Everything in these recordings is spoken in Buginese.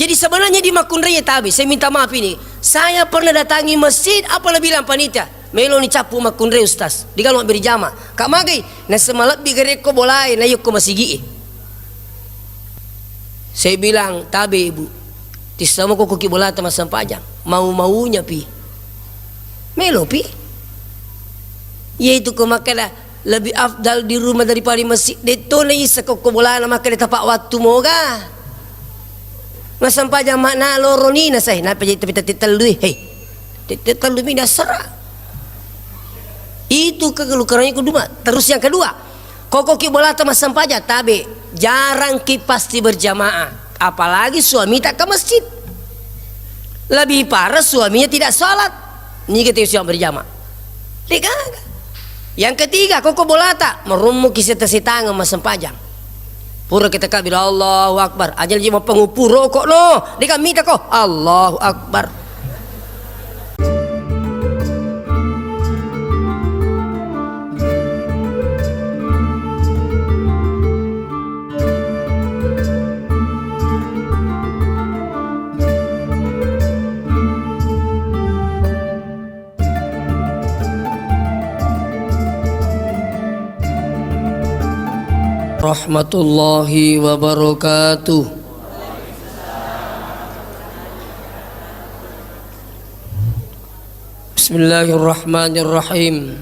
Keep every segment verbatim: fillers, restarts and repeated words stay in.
Jadi sebenarnya di makkunrai tabe, saya minta maaf ini. Saya pernah datangi masjid, apa nabilang panitia? Melo ni cappu makkunrai, Ustaz. Di kalau mabbere jama. Kak magai, nasema lebbi garekko bolae, na yokko masigi e. Saya bilang, "Tabe, Ibu. Tissamo ko koki bolata massempajang. Mau-maunya pi." Melo pi. Yaitu ko makkeda, lebih afdal di rumah daripada di masjid. Detto na isa kokko bolana makkeda tapak wattu moga. Massempajang makna loro ni na sai, napa jadi tapi tette tellu e. Hei. Tette tellu mi dasara. Itu kelukarannya kedua. Terus yang kedua, kokoki bolata massempajang, tabe, jarang ki pasti berjamaah. Apalagi suami tak ke masjid. Lebih parah suaminya tidak sholat. Niga tau siang berjamaah. Degaga. Yang ketiga, koko bolata, merummu ki seta-setangeng massempajang. Pura kita kabila Allahu Akbar. Aja lagi mau pengupu rokok no. Deka mita ko. Allahu Akbar. Warahmatullahi wabarakatuh. Bismillahirrahmanirrahim.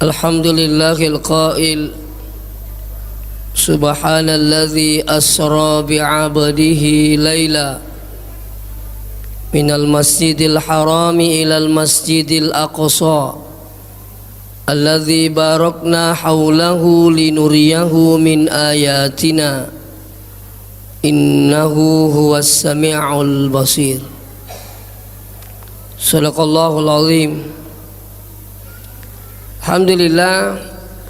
Alhamdulillahil qail, subhanalladzi asra bi'abdihi laila minal masjidil harami ilal masjidil aqsa alladzi barakna haulahu linuriyahu min ayatina, innahu huwas sami'ul basir. Sadaqallahul azim. Alhamdulillah,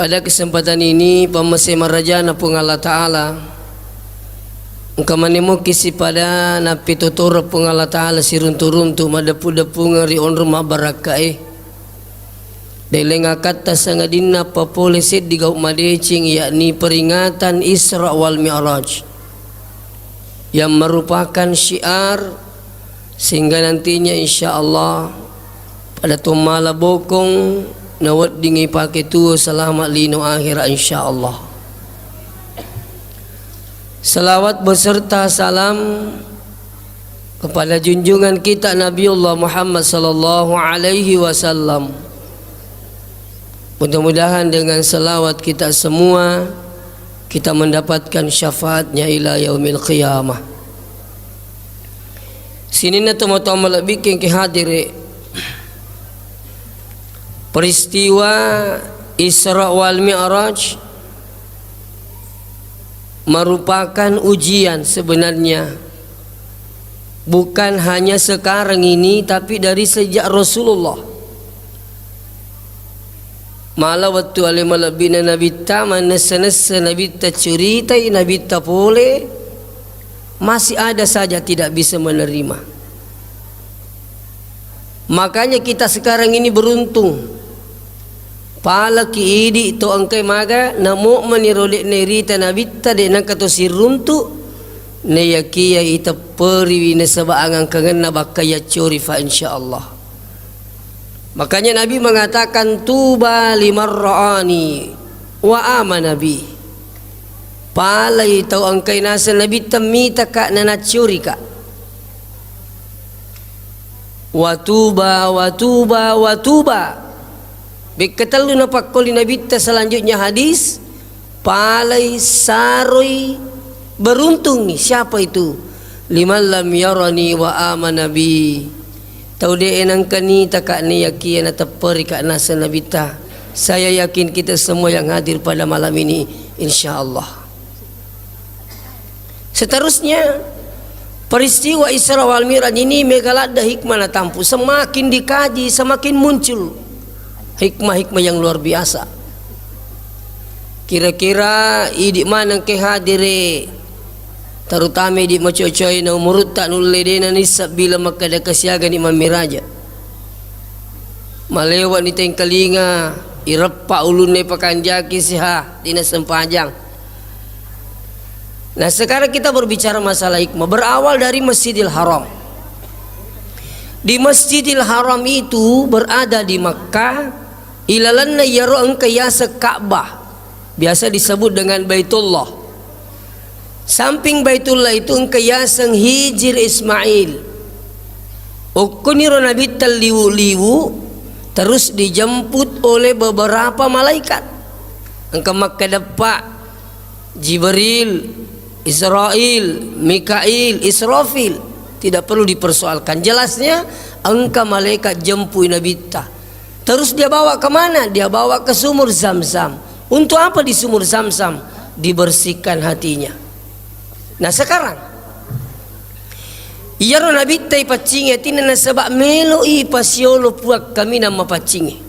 pada kesempatan ini, pammase marajana Puang Allah Ta'ala, engka manemoki sipada nappitotoro Puang Allah Ta'ala siruntu-runtu madeppu-deppungeng ri onrong mabbarakkae. Deleng akatta sangadinna papole seddi gau madeceng, yakni peringatan Isra wal Mi'raj yang merupakan syiar, sehingga nantinya insya Allah pada tommala bokong naweddingi pake tuo selamat lino akhirat, insya Allah. Salawat beserta salam kepada junjungan kita Nabiullah Muhammad sallallahu alaihi wasallam. Mudah-mudahan dengan salawat kita semua, kita mendapatkan syafaatnya ila yaumil qiyamah. Sininna tomatoa malebbikkeng ke hadire, peristiwa Isra wal Mi'raj merupakan ujian sebenarnya. Bukan hanya sekarang ini, tapi dari sejak Rasulullah. Mala wettu ale malebbina Nabitta, mannessa-nessa Nabitta curitai, Nabitta pole, masih ada saja tidak bisa menerima. Makanya kita sekarang ini beruntung. Palaki idi to engkai maga, namo mani ro de'na irita Nabitta, de nengka to siruntu, nayakia itepperiwi nasaba angangkangenna bakka yaccori fa, insyaallah. Makanya Nabi mengatakan, "Tuba liman ra'ani wa amana bi." Palai tau engkai naseng Nabitta mitaka nanacciorika. Watuba, watuba, watuba. Bekka tellu napakkoli Nabitta selanjutnya hadis, palai saroi beruntungi. Siapa itu? Liman lam yarani wa amana bi. Tau de nengkani taka niyakia natepperika naseng Nabitta. Saya yakin kita semua yang hadir pada malam ini, insya Allah. Seterusnya, peristiwa Isra wal Mi'raj ini mega ladde hikmah natampu. Semakin dikaji, semakin muncul hikmah-hikmah yang luar biasa. Kira-kira idi maneng ke hadire, terutama idi macocoe na umurutta nulle dena nissa bila makkada kasiagani mammiraja. Malewani tengkalinga, ireppa ulunna pakanjaki siha, dina sempajang. Nah, sekarang kita berbicara masalah hikmah. Berawal dari Masjidil Haram. Di Masjidil Haram itu berada di Makkah, ilalanna iyaro engka yaseng Ka'bah, biasa disebut dengan Baitullah. Samping Baitullah itu engka yaseng Hijir Ismail. Okkoniro Nabitta liwu-liwu, terus dijemput oleh beberapa malaikat. Engka makkeda, Pak, Jibril, Israil, Mikail, Israfil. Tidak perlu dipersoalkan. Jelasnya, engka malaikat jempui Nabitta. Terus dia bawa ke mana? Dia bawa ke sumur Zam-Zam. Untuk apa di sumur Zam-Zam? Dibersihkan hatinya. Nah, sekarang, iyaro Nabitta ipaccingi atinna nasaba melo'i pasiolo Puang kaminang mapaccingi.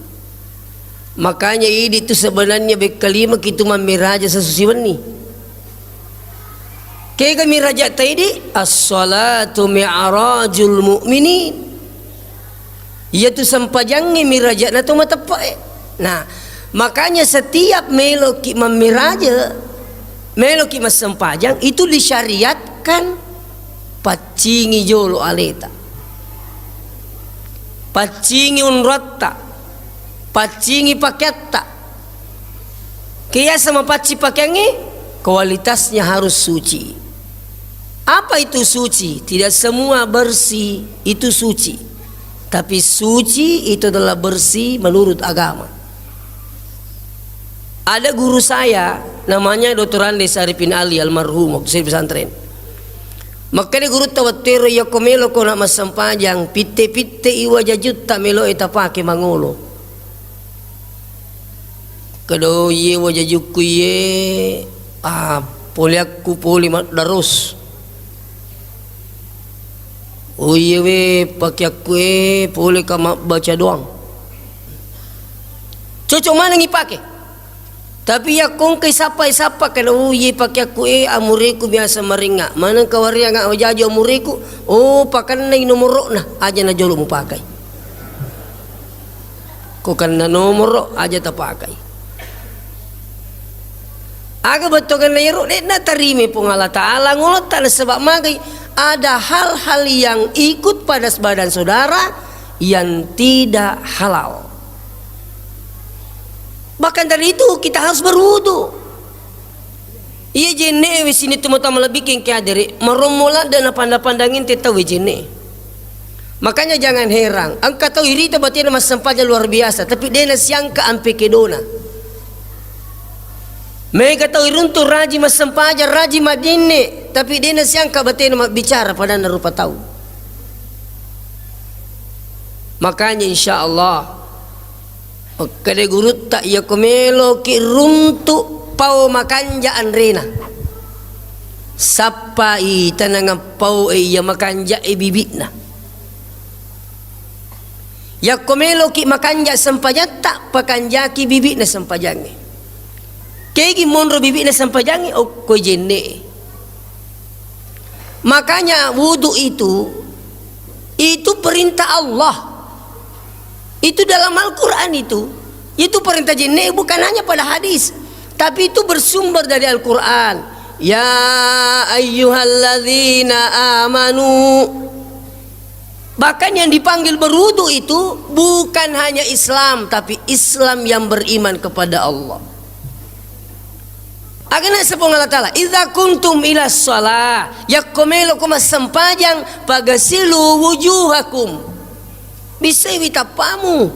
Makanya idi tu sebenarnya bekkalima kitu mammiraja sasusi wenni. Kega miraja taidi? As-salatu mi'rajul mu'minin. Iyatu sempajangnge mirajana to mateppe'e. Nah, makanya setiap meloki mammiraja, meloki massempajang, itu disyariatkan paccingi jolo aleta. Paccingi unratta, paccingi pakeatta. Ke yaseng mapacci pakeangnge, kualitasnya harus suci. Apa itu suci? Tidak semua bersih itu suci. Tapi suci itu adalah bersih menurut agama. Ada guru saya, namanya doktor Andes Arifin Ali, almarhum, waktu saya di pesantren. Makkeda gurutta wettuero, "Iyako meloko na massempajang, pitte-pitte i wajajutta meloe tapake mangolo." Kedo iye wajajukku iye, ah, poleakku pole maddarus. Oh iye we, pakeakku e, poleka mabbaca doang. Cocok maneng ipake. Tapi yakko engkai sappa-sappa, kena, "Oh, iye pakeakku e, amureku biasa maringa. Maneng kawareanga wajaju amureku, oh, pakennai nomoro'na, aja najolo mupakai." Ko kenna nomoro, aja tapakai. Aga bettuanna iyaro, de'na tarime Puang Allah Ta'ala ngolotta, nasaba magai ada hal-hal yang ikut pada badan saudara yang tidak halal. Bahkan dari itu kita harus berwudu. Iya jenne we sining tomatoa malebbiking ke adere, marommo ladde napanda-pandang ente tau we jenne. Makanya jangan heran, engka tau irita batena massempajang luar biasa, tapi de nasiangka ampe kedona. Mega tau iruntu raji massempajang, raji majenne, tapi de nasiangka batena mabbicara padanna rupa tau. Makanya insya Allah, makkeda gurutta, iyako meloki runtu pao makanja anrena, sappai tanangang pao e iya makanja e bibi'na. Yakko meloki makanja sempajatta, pakanjaki bibi'na sempajangnge. Kegi monro bibi'na sempajangnge, okko jenne e. Makanya wudu itu, itu perintah Allah. Itu dalam Al-Quran itu. Itu perintah jenne, bukan hanya pada hadis, tapi itu bersumber dari Al-Quran. Ya ayyuhalladzina amanu. Bahkan yang dipanggil berwudu itu bukan hanya Islam, tapi Islam yang beriman kepada Allah. Aga naseng Puang Allah Ta'ala, "Idza kuntum ila shalah," yakko meloko massempajang, "fagasilu wujuhakum." Bissaiwi tappamu.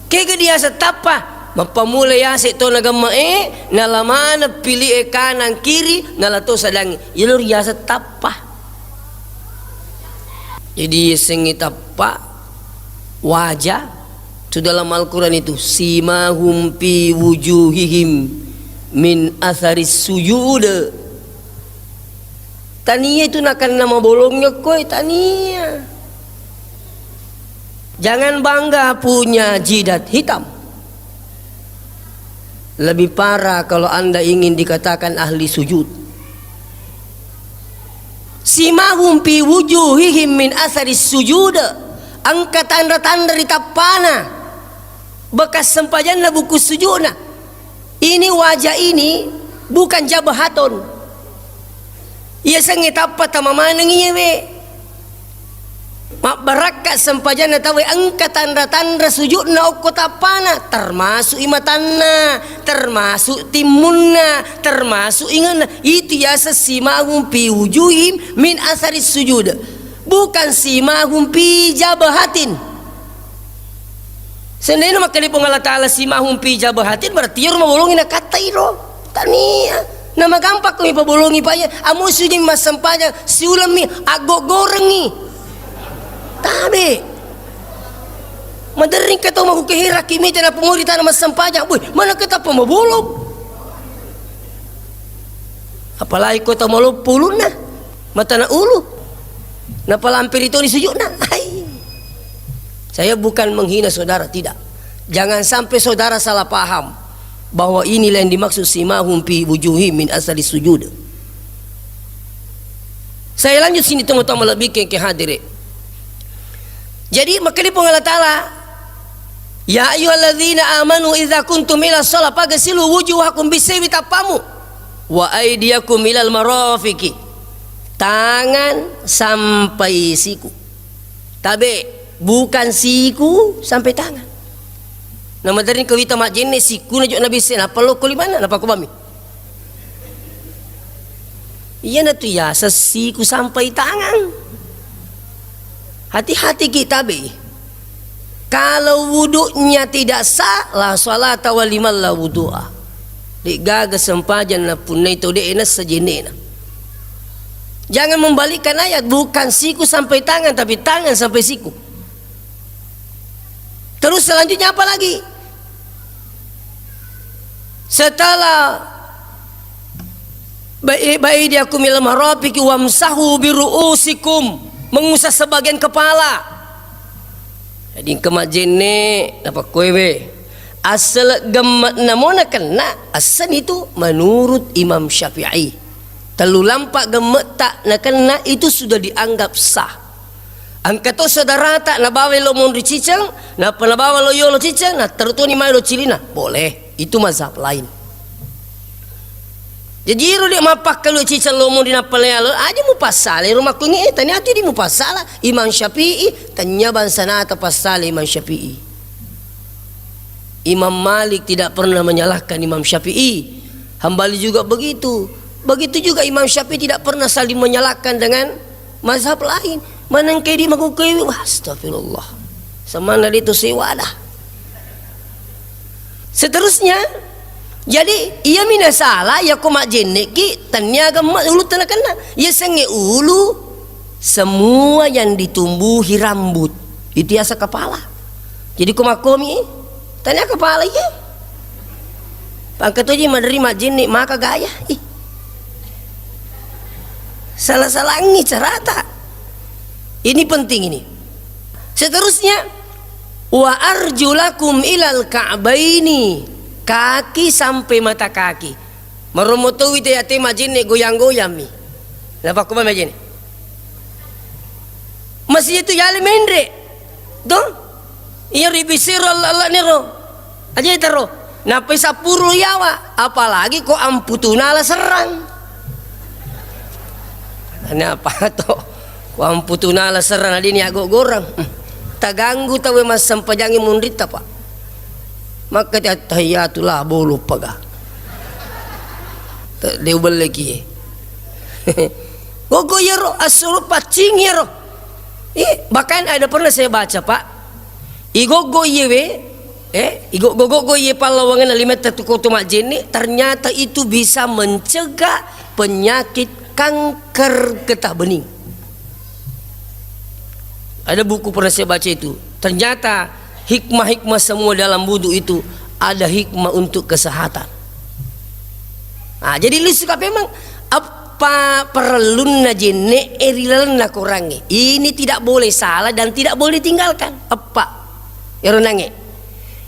Kega diaseng tappa? Mappamula yase to nagemme'e, nala maneng pili'e kanang kiri, nala to sadangngi. Iyalo riaseng tappa. Jadi, yasengnge tappa wajah, tu dalam Al-Quran itu, "Simahum fi wujuhihim min atharis sujud." Tania itu nakenna mabolongnge koe, tania. Jangan bangga punya jidat hitam. Lebih parah kalau Anda ingin dikatakan ahli sujud. Simahum fi wujuhihim min asaris sujud. Engka tanra-tanra ri tappana bekas sempajanna buku sujudna. Ini wajah ini bukan jabhaton. Iya sengnge tappa tama maneng iyewe. Mabbarakka sempajanna tauwe engka tanra-tanra sujudna okko tappana, termasuk i matanna, termasuk timmunna, termasuk ingenna. Itu yaseng simahum fi wujuhim min asaris sujud. Bukan simahum fi jabhatin. Seandainya makkedai Puang Allah Ta'ala simahum fi jabhatin, berarti iyaro mabolongi nakattai ro. Tania. Namagampang ko mipabolongi, Pak, ya. Amo sujud massempajang, siulemmi, aggoggorengngi. Tabe. Maderring ka tau makkukehera ki mita napungori tana massempajang. Wih, mana kita pemabolong? Apalagi ko tau maloppo ulunna, matana ulu, napalampiri toni sujudna. Hai. Saya bukan menghina saudara, tidak. Jangan sampai saudara salah paham bahwa inilah yang dimaksud simahum fi wujuhim min asari sujud. Saya lanjut sini, teman-teman lebih ke, ke hadire. Jadi, makkedai Puang Allah Ta'ala, "Ya ayyuhalladzina amanu idza kuntum ila shalah faghsilu wujuhakum," bisaiwi tappamu, "wa aidiyakum ilal marafiqi," tangan sampai siku. Tabe, bukan siku sampai tangan. Namaderring kawita majjenne sikuna jo Nabi se, nappa lokko limanna, nappa ko bami. Iyanatu yaseng siku sampai tangan. Hati-hati kita be. Kalau wuduknya tidak sah, la salata wa liman la wudu'a. De'gaga sempajang napunnai tau de'e nassa jennena. Jangan membalikkan ayat, bukan siku sampai tangan, tapi tangan sampai siku. Terus selanjutnya apa lagi? Setelah bai-, baidiyakum ilal marafiqi wamsahu biru'usikum, mengusap sebagian kepala. Jadi engka majjenne, napakkoewe. Assele gemme'na mo nakenna, assen itu menurut Imam Syafi'i. Tellu lampa gemme'ta nakenna itu sudah dianggap sah. Engka to saudarata nabawa lo monri ciceng, nappa nabawa lo yolo ciceng, natteru toni mai lo cilina. Boleh, itu mazhab lain. Jaji iro de' mappakkalu ciceng lo monri nappa lo yolo, aja mupassala iro makkungi, eh, tania tu di mupassala Imam Syafi'i, tania bangsanata passala Imam Syafi'i. Imam Malik tidak pernah menyalahkan Imam Syafi'i. Hambali juga begitu. Begitu juga Imam Syafi'i tidak pernah saling menyalahkan dengan mazhab lain. Manengkai di makukewi, wah, astagfirullah. Semana di tu sewa dah. Seterusnya, jadi iya mina salah, ya ko majjenne ki, tania gemma ulu tenakenna. Ya senge ulu, semua yang ditumbuhi rambut, itu yasa kepala. Jadi ko makkomi, tania kepala iya. Pangkatoji maderi majjenne maka gaya. Ih. Salah-salangi carata. Ini penting ini. Seterusnya, wa arjulakum ilal ka'baini. Kaki sampai mata kaki. Maromo towi te ate majjenne goyang-goyang mi. Napakko majjenne. Masih itu yale menre. Tuh. Iya ribisiro Allah, Allah nero. Aja taro. Nappai sapuru yawa, apalagi ko amputunala serrang. Ini apa to? Ko amputunala serrang, adini ago goreng. Hmm. Taganggu tawe massempajangi munritta, Pak. Makkati attahiyatu la bolu paga. Te-, deu belle kie. Gogo yero, assuru paccing yero. Eh, bahkan ada pernah saya baca, Pak. Igoggo iyewe, eh, igoggo-goggo iye pallawangenna limetta tu koto majjenne, ternyata itu bisa mencegah penyakit kanker getah bening. Ada buku pernah saya baca itu. Ternyata hikmah-hikmah semua dalam wudu itu ada hikmah untuk kesehatan. Nah, jadi lu suka memang apa perlunna jenne e ri lalenna korangnge. Ini tidak boleh salah dan tidak boleh ditinggalkan. Apa? Ero nange.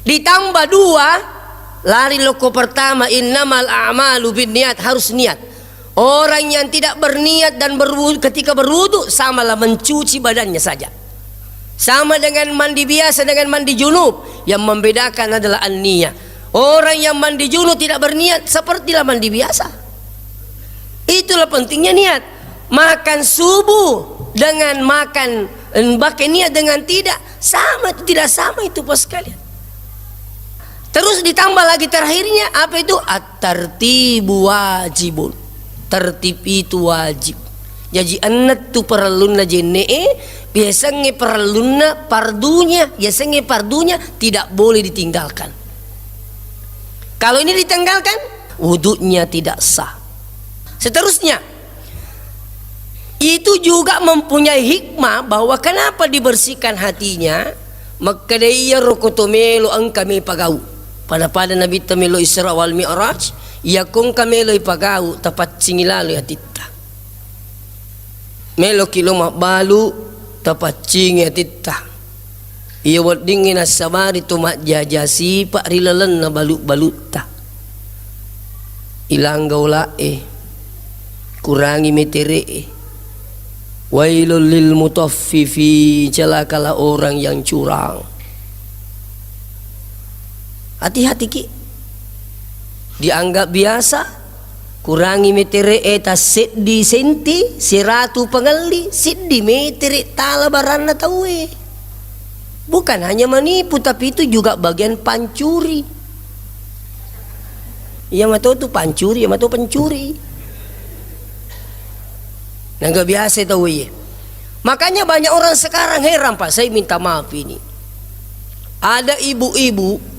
Ditambah dua, lari loko pertama, innamal a'malu binniat, harus niat. Orang yang tidak berniat dan berwudu, ketika berwudu, samalah mencuci badannya saja. Sama dengan mandi biasa dengan mandi junub. Yang membedakan adalah an-niyah. Orang yang mandi junub tidak berniat, sepertilah mandi biasa. Itulah pentingnya niat. Makan subuh dengan makan, eh, pakai niat dengan tidak, sama itu, tidak sama itu, Pak sekalian. Terus ditambah lagi terakhirnya, apa itu? At-tartibu wajibun. Tertib itu wajib. Jaji, enneng tu parellunna jenne'e, biasangnge parellunna, pardunya, biasangnge pardunya tidak boleh ditinggalkan. Kalau ini ditinggalkan, wuduknya tidak sah. Seterusnya, itu juga mempunyai hikmah bahwa kenapa dibersihkan hatinya. Makkeda, iyaro ko to melo engka me pagau. Pada-pada Nabitta melo Isra wal Mi'raj, iyako engka melo ipagau, tapaccingi lalo atitta. Meloki lo mabbalu, tapaccingi atitta. Iya weddingngi nassabari to majjaja sipa ri lalenna balu-balutta. Ilangga ola'e, kurangi metere'e. Wailul lil mutaffifin, celakalah orang yang curang. Hati-hatiki. Dianggap biasa, kurangi metere'e tasseddi senti, seratu pangelli, siddi metere tala baranna tauwe. Bukan hanya menipu, tapi itu juga bagian pancuri. Iya mato tu pancuri, iya mato pencuri. Naga biasa tauwe. Makanya banyak orang sekarang heran, Pak, saya minta maaf ini. Ada ibu-ibu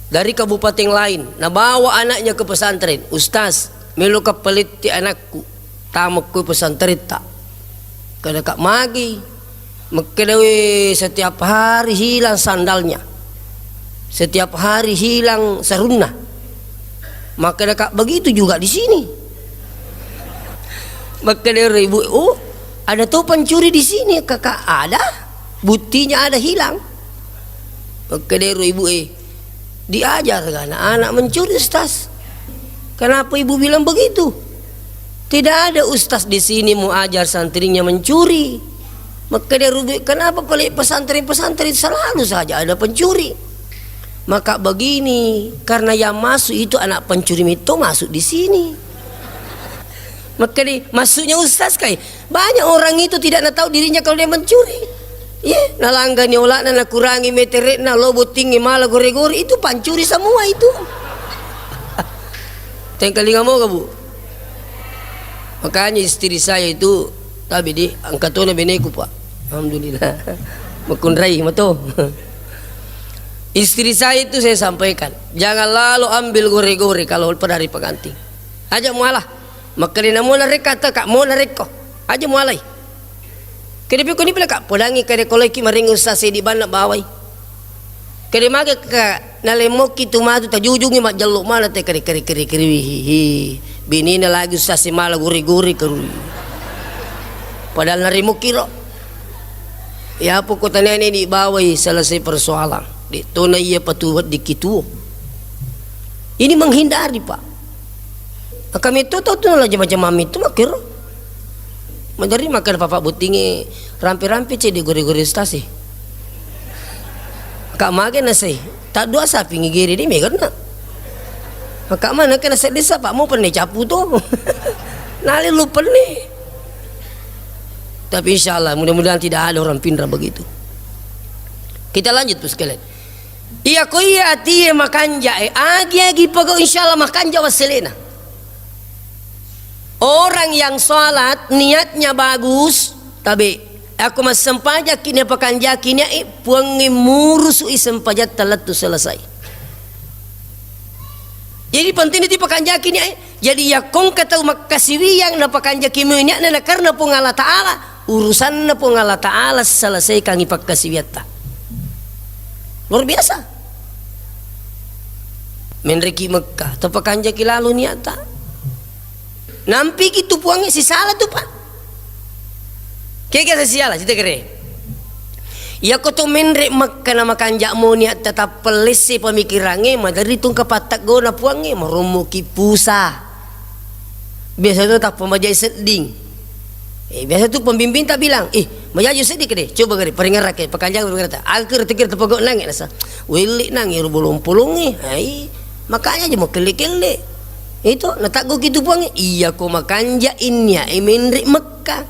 dari kabupaten lain, nabawa anaknya ke pesantren, "Ustaz, meloka paletti anakku, tamakku pesantren ta." Kada ka magi, makkeda, "We, setiap hari hilang sandalnya, setiap hari hilang sarunna." Makkeda ka, "Begitu juga di sini." Makkeda ro ibu, "Oh, ada to pencuri di sini, Kakak?" "Ada, buktinya ada hilang." Makkeda ro ibu, "Eh, diajar anak-anak mencuri, Ustaz. Kenapa ibu bilang begitu? Tidak ada ustaz di sini mau ajar santrinya mencuri." Makkeda ro ibu, "Kenapa pale pesantren-pesantren selalu saja ada pencuri?" Maka begini, karena yang masuk itu anak pencuri metto masuk di sini. Makkeda, maksudnya ustaz kai, banyak orang itu tidak na tahu dirinya kalau dia mencuri. Iya, nalanggani ola'na, nakurangi metere'na, lo bottingngi mala gore-gore, itu pancuri semua itu. Tengkalinga moga, Bu? Makanya istri saya itu, tapi di angkatona beneku, Pak. Alhamdulillah. Makunrai mato. Istri saya itu saya sampaikan, "Jangan lalu ambil gore-gore kalau pada hari pengantin. Aja mualah." Makkeda, "Namo narekka teka, mo narekko. Aja mualai." Kede pekko ni pila ka, podangi kede koloiki maring ustaz sedi banna bawai. Kede mage ka, nalemmokki tu matu tajujungi majjello mana te kede, kede, kede, kede, wihihi. Binina lagi ustaz si mala guri-guri kerui. Padahal naremmokki ro. Ya pokok taniane di bawai selesai persoalan. Di tona iya patu weddikki tuo. Ini menghindari, Pak. Kami tu tau tu nala jama-jama mitu makkero. Madari makkeda papa bottingnge rampe-rampe cedde gore-gore stasi. Ka mage nasai. Tak dua sapi ngigiri di meganna. Maka mana kena sedih sapa mau penne capu tu. Nali lu penne. Tapi insya Allah mudah-mudahan tidak ada orang Pinrang begitu. Kita lanjut, Bu sekalian. Iya ko iya atie makanja'e, agi-agi pegau, insya Allah makanja wasselena. Orang yang sholat niatnya bagus, tabe, aku massempajakki, napakanjaki niae, Puangnge murusu'i sempajatta lettu selesai. Jadi penting itu pakanjaki niae. Jadi yakkongka tau makkasiwiang napakanjaki moi niatna na karena Puang Allah Ta'ala, urusanna Puang Allah Ta'ala selesaikangi pakkasiwiatta. Luar biasa. Menreki Mekka, tapakanjaki lalo niatta. Nampiki tu Puangnge sisala tu, Pak. Kega sisiala, cita kere. Iyako to menre Mekka na makanja moni atta tappellesse pamikirangnge, maderi tungka pattaggona Puangnge, marommoki pusa. Biasa tu tappa majai sedding. Eh, biasa tu pembimbing tak bilang, "Ih, majaju seddi kede, coba kede, peringerake, pakanjang peringerata." Akhir tekir tepogok nange nasa. Welle nange ro bolong-polongnge. Hai, makanya aja mau kelle-kelle. Itu, natagguki tu Puangnge, "Iyako makanja innia e menre Mekka."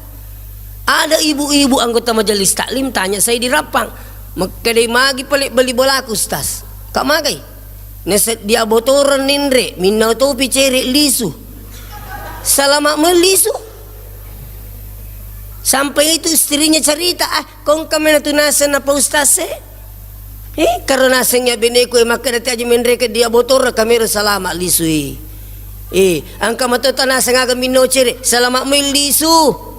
Ada ibu-ibu anggota majelis taklim tanya saya di Rappang, "Makkedai magi pale beli bolaku, Ustaz?" "Ka magai?" "Nasedia botoreng ninre, minnau topi cere lisu." "Salama moi lisu?" Sampai itu istrinya cerita, "Ah, kongka mena tu naseng na Pak Ustaz e." Eh, karo naseng ya beneku e, makkeda ti aja menreke dia botoreng kamero salama lisui. Eh, angka matota naseng aga minno cere, salama moi lisu.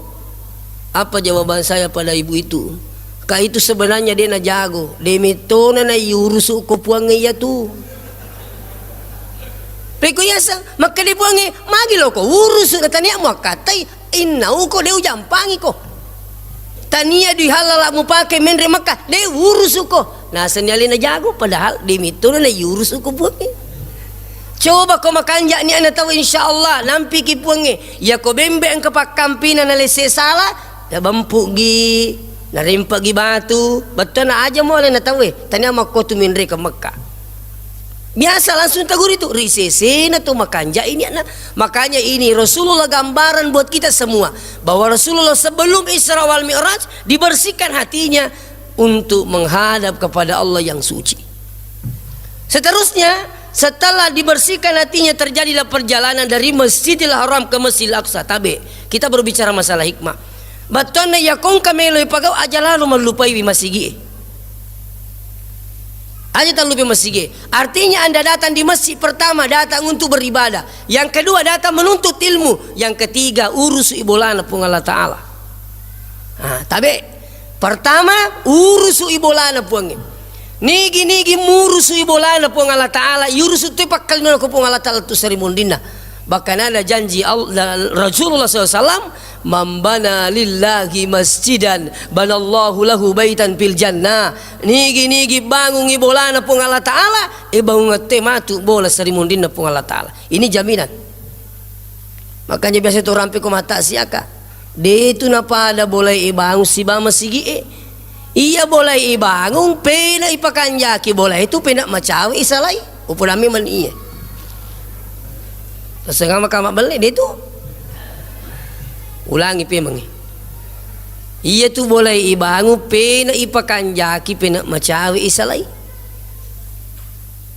Apa jawaban saya pada ibu itu? Ka itu sebenarnya de najago, de mettona na iurusu ko Puangnge iya tu. Peko yaseng, makkeda Puangnge, "Magi loko urusu na tania muakkatai, innauko de ujampangiko. Tania dui hallala mupake menre Mekka, de urusuko." Naseng ni alena jago, padahal de mettona na iurusu ko Puangnge. Coba ko makanja ni ana tau, insya Allah nampiki Puangnge. Yako bembe engka pakkampina nalesse sala, nabempugi, narempagi batu, bettuanna aja mo alena tau e, tania makkotu menre ke Mekka. Biasa langsung taguri tu, ri sesena tu makanja ini ana. Makanya ini Rasulullah gambaran buat kita semua, bahwa Rasulullah sebelum Isra wal Mi'raj dibersihkan hatinya untuk menghadap kepada Allah yang suci. Seterusnya, setelah dibersihkan hatinya, terjadilah perjalanan dari Masjidil Haram ke Masjidil Aqsa. Tabe, kita berbicara masalah hikmah. Battuanna yakongka melo ipagau aja lalo mallupaiwi masigie. Aja tallupai masigi. Artinya Anda datang di masjid, pertama datang untuk beribadah, yang kedua datang menuntut ilmu, yang ketiga urusu ibolana Puang Allah Ta'ala. Nah, tabe, pertama urusu ibolana Puang. Nigi-nigi murusu ibolana Puang Allah Ta'ala, yurusu tu pakkalinona ko Puang Allah Ta'ala tu sarimundinna. Bahkan ada janji Al-, Rasulullah sallallahu alaihi wasallam, "Man bana lillahi masjidan, banallahu lahu baitan fil jannah." Nigi-nigi bangungi bolana Puang Allah Ta'ala, e bangungatte matu bola sarimundinna Puang Allah Ta'ala. Ini jaminan. Makanya biasa tu rampe ko mata siaka. De tu napada bola e bangun siba masigi e. Iya bola e bangun, pena ipakanjaki bola e tu pena macawe isalai. Upudami man iya. Sesengama kama belle de tu. Ulangi pemangi. Iya tu bola e ibangu, pena ipakanjaki, pena macawe isalai.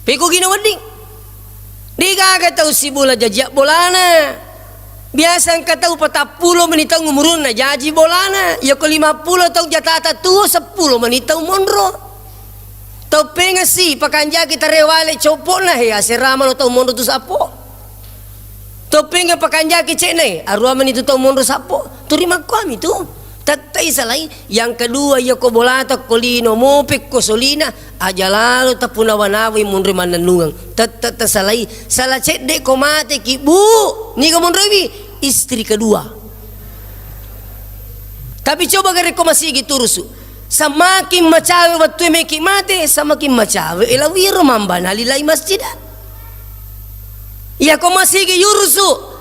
Peko gina wedding. Degaga tau sibola jajia bolana. Biasa engka tau patappulo meni taung umurunna jaji bolana. Yako lima pulo taung jatata tuo, seppulo meni tau monro. Tau pengasi pakanjaki tarewale copona he, aseramano tau monro tu sappo. Toppinga pakanjaki cekna e, aruamani tu tau monro sappo, turi makkuami tu. Tettai salai. Yang kedua, iya ko bolata ko lino, mope ko solina, aja lalo tapunawa-nawai monro mannennungeng. Tette tasalai, sala cedde ko mate ki, Bu, niga monroiwi? Istri kedua. Tapi coba gare ko masigi turusu. Samakin macawe wettu e meki mate, samakin macawe e lawiro mambana lillahi masjidan. Iya ko masigi yurusu.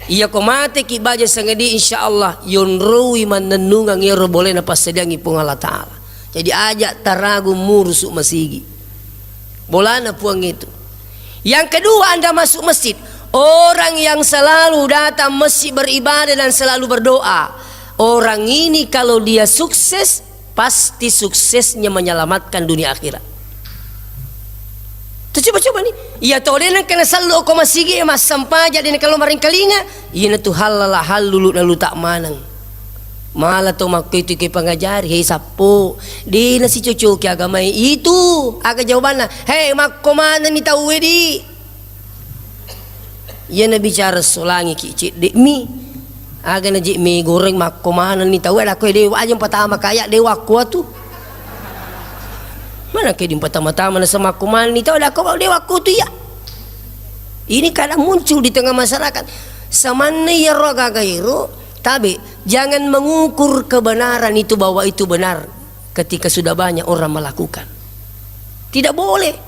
Iya ko mate ki baja sangadi, insya Allah yonroi mannennungeng ero bolena passadiangi Puang Allah Ta'ala. Jadi aja taragu murusu masigi. Bolana Puang itu. Yang kedua, Anda masuk masjid. Orang yang selalu datang masjid beribadah dan selalu berdoa, orang ini kalau dia sukses, pasti suksesnya menyelamatkan dunia akhirat. Tu coba-coba ni. Iya to, de nengka nasellu ko masigi e, massempaja, de nengka lo maringkalinga. Iyana tu hallala hallulu naluta maneng. Mala to makkuitu ke pangajari, he sappo, de nasicocoki agamae itu. Aga jawabanna? He, makko manenni tauwe di. Iyana bicara solangi ki cedde mi. Aga na je mi goreng makko manenni tauwe, ada ko dewa aja patama kaya dewa ko tu. Mana ke di patama-tama na sama ko manenni tau, ada ko dewa ko tu iya. Ini kadang muncul di tengah masyarakat. Samanna iyaro aga-aga ero, tabe, jangan mengukur kebenaran itu bahwa itu benar ketika sudah banyak orang melakukan. Tidak boleh.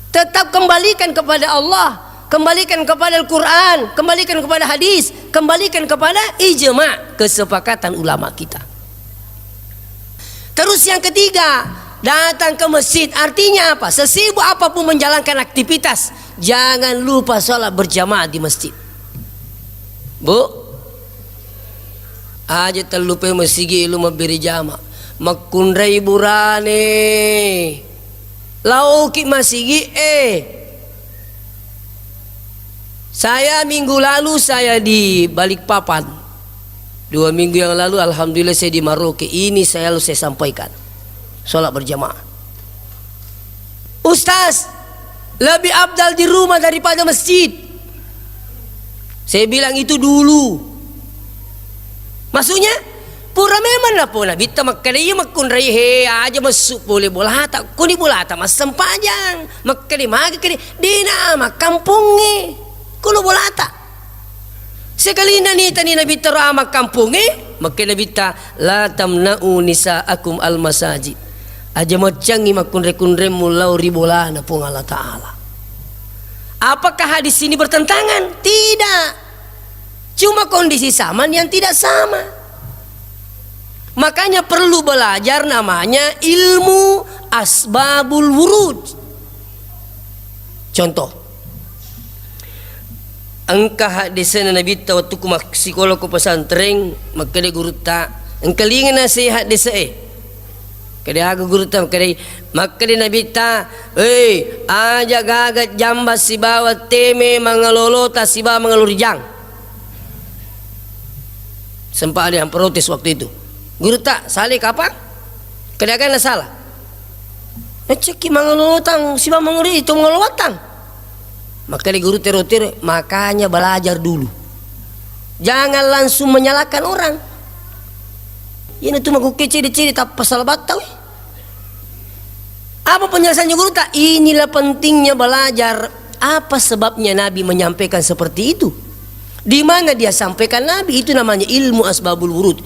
Tetap kembalikan kepada Allah, kembalikan kepada Al-Quran, kembalikan kepada hadis, kembalikan kepada ijma, kesepakatan ulama kita. Terus yang ketiga, Datang ke masjid, artinya apa? Sesibuk apapun menjalankan aktivitas, jangan lupa sholat berjamaah di masjid. Bu, aja tellupe masigi lu mabbiri jama. Makkunrai burane. Laoki masigi e. Saya minggu lalu saya di Balikpapan. Dua minggu yang lalu, alhamdulillah, saya di Maroke. Ini saya lalu saya sampaikan. Sholat berjamaah. Ustaz, lebih afdal di rumah daripada masjid. Saya bilang itu dulu. Maksudnya, pura memang napo nabitta makkeda iya makkunrai he aja massu pole bolata. Kuni bolata massempajang. Makkeda magi kede, dena makkampongnge. Kuno bolata. Sekalinna nitani nabitta ro amakkampongnge, makkeda nabitta, "La tamna'u nisa'akum al-masajid." Aja maccangi makkunre-kunremmu lao ri bolana Puang Allah Ta'ala. Apakah hadis ini bertentangan? Tidak. Cuma kondisi zaman yang tidak sama. Makanya perlu belajar namanya ilmu asbabul wurud. Contoh, engka haddesena nabitta wettukku massikola ko pesantren, makkeda gurutta, engka lingana se haddese e. Kede aga gurutta, makkeda, makkeda nabitta, "Hei, aja gaga jamba sibawa teme mangalolota sibawa mangalorijang." Sempat ada yang protes waktu itu. "Gurutta, sale kapang?" Kede aga na sala. Naccekki mangalolotang sibawa mangori itu mangalowatang. Makkeda guru tero-tero, makanya belajar dulu. Jangan langsung menyalahkan orang. Iyana tu makukke cede-cede tappa salabatta we. Apa penjelasannya guru tak? Inilah pentingnya belajar. Apa sebabnya Nabi menyampaikan seperti itu? Di mana dia sampaikan Nabi? Itu namanya ilmu asbabul wurud.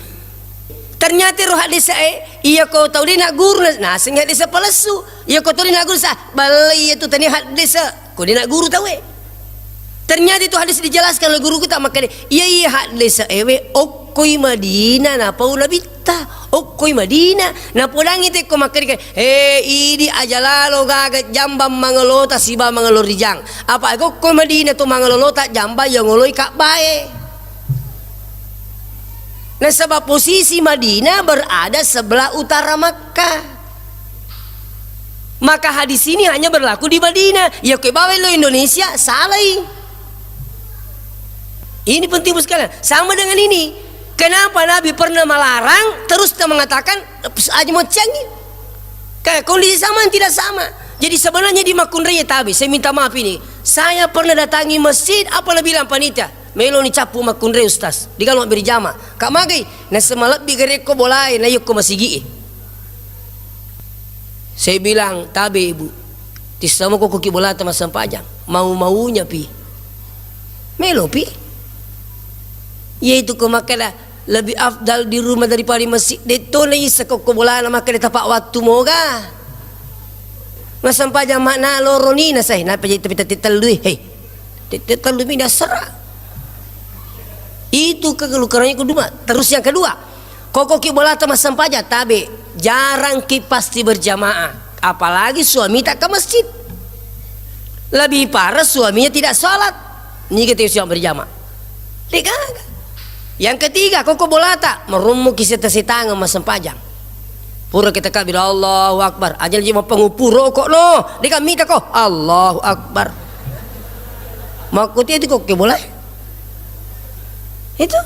Ternyata ro haddese e, iya ko tau de na guru na-, naseng haddese palessu. Iya ko tau de na guru sa, ballei iya tu tania haddese. Ko de na guru tau e. Ternyata itu hadis dijelaskan oleh guruku tak makkeda, iya, iya, haddese ewe okkoi Madinah napau nabitta. Okkoi Madinah. Napodangi tekko makkeda, "He, idi aja lalo gaga jambang mangalota siba mangalorijang." Apa okkoi Madinah tu mangalolota jambang yang ngoloi Ka'bae. Nasaba posisi Madinah berada sebelah utara Makkah. Maka hadis ini hanya berlaku di Madinah. Ya, ke bawa lo Indonesia, salai. Ini penting sekali. Sama dengan ini. Kenapa Nabi pernah melarang, terus kita mengatakan, "Aja mau canggih." Kayak kondisi sama yang tidak sama. Jadi sebenarnya di Makunraya tabe, saya minta maaf ini. Saya pernah datangi masjid, apa bilang panitia? Melo ni cappu makkunre, Ustaz. Di kalau beri jama. Kak magai, na semalebbi gare ko bolae, na yokko masigi e. Saya bilang, "Tabe, Ibu. Tissamo ko ki bolata massempajang. Mau-maunya pi." Melo pi. Yaitu ko makkeda lebih afdal di rumah daripada di masjid. Detto na isa ko bolana makkeda tapak waktu moga. Massempajang makna loroni na sai, napa jadi tapi tette tellui. Hei. Tette tellu mi dasara. Itu kelukarannya kedua. Terus yang kedua, koko ki bolata massempajang tabe, jarang ki pasti berjamaah. Apalagi suami tak ke masjid. Lebih parah suaminya tidak sholat. Niga teu siang berjamaah. Degaga. Yang ketiga, koko bolata, merummu ki seta-setanga massempajang. Pura kita kabir, "Allahu Akbar." Aja lagi mau pengupur rokok no. Dia kan minta kok, "Allahu Akbar." Mau kuti itu kok ke boleh? Itu.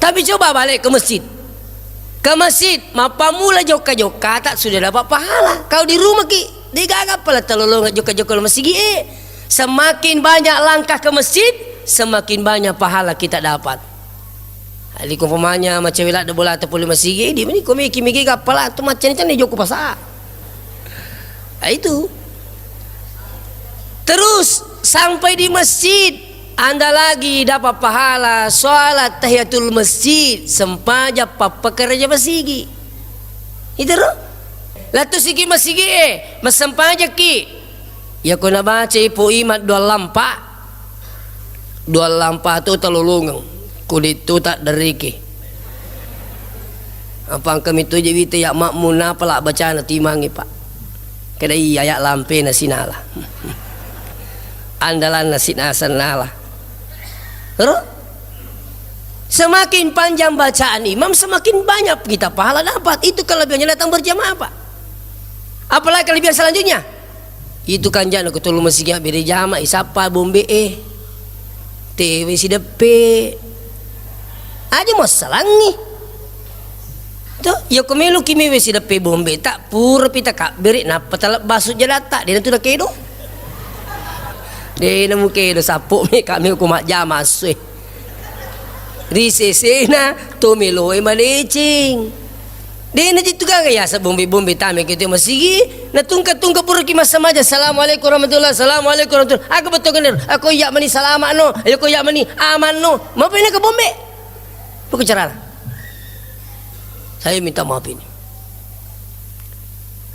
Tapi coba balik ke masjid. Ke masjid, mappamula jokka-jokka tak sudah dapat pahala. Kau di rumah ki, degaga pala telolong jokka-jokka masigi e. Semakin banyak langkah ke masjid, semakin banyak pahala kita dapat. Aliko umpamanya macawe ladde bolata pole masigi, di meni ko meki migi gappala tu maccani-cani jokko pasa. Ah, itu. Terus sampai di masjid, Anda lagi dapat pahala sholat tahiyatul masjid, sempajang pappekerja masigi. Itu ro? Lattu sigi masigi e, massempajaki. Yako nabacai po imat dua lampa. Dua lampa tu talolongeng, kudittu tadderiki. Apa engka metto je wita ya makmum napa la bacana timangngi, Pak. Kada iya ya lampena sinala. Andalanna sinasennala. Ro? Semakin panjang bacaan imam, semakin banyak kita pahala dapat. Itu kelebihannya datang berjamaah, Pak. Apalagi kelebihan selanjutnya. Itu kanjana ko tollo masigi abbere jama, isappa bombe e. Tewe sideppe. Aja massalangi. To, iya ko meloki mewe sideppe bombe, tak pura pi takabbere, nappa talebba sujjadatta, dena tu nakedo. Dena mukedo, sappo me kami ko majjama assue. Ri sesena to meloe madeceng. Dena jittu gaga yaseng bombe-bombe tame ke te masigi, natungka-tungka puraki massamaja, "Assalamualaikum warahmatullah, assalamualaikum warahmatullah." Aga betto genner, "Ako iya mani salama no, ako iya mani aman no." Mape na ke bombe. Buku carana. Saya minta maaf ini.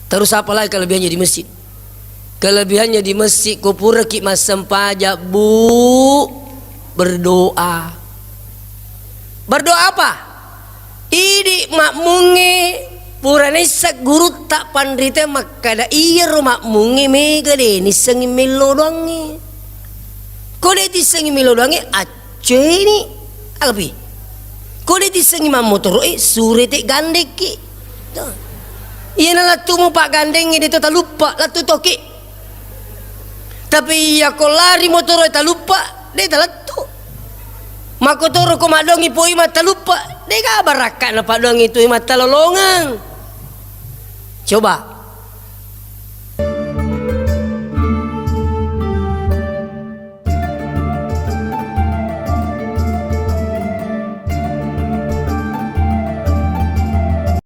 Terus apa lagi kelebihannya di masjid? Kelebihannya di masjid, ko puraki massempajang, Bu, berdoa. Berdoa apa? Idi makmungnge pura naisseng gurutta panrita makkada, iyaro makmungnge mega de nissengi mello doangnge. Ko de tissengi mello doangnge, Cueni, aga pi? Ko de tissengi mammotoro'e, surete gandekki. Tuh. Iyana lettumu paggandengngi de to taluppa, lettu toki. Tapi iya ko lari motoro'e taluppa, de talettu. Makkotoro ko maddongi poi mattaluppa, de ga barakka'na paddoangi tu mattalolongeng. Coba,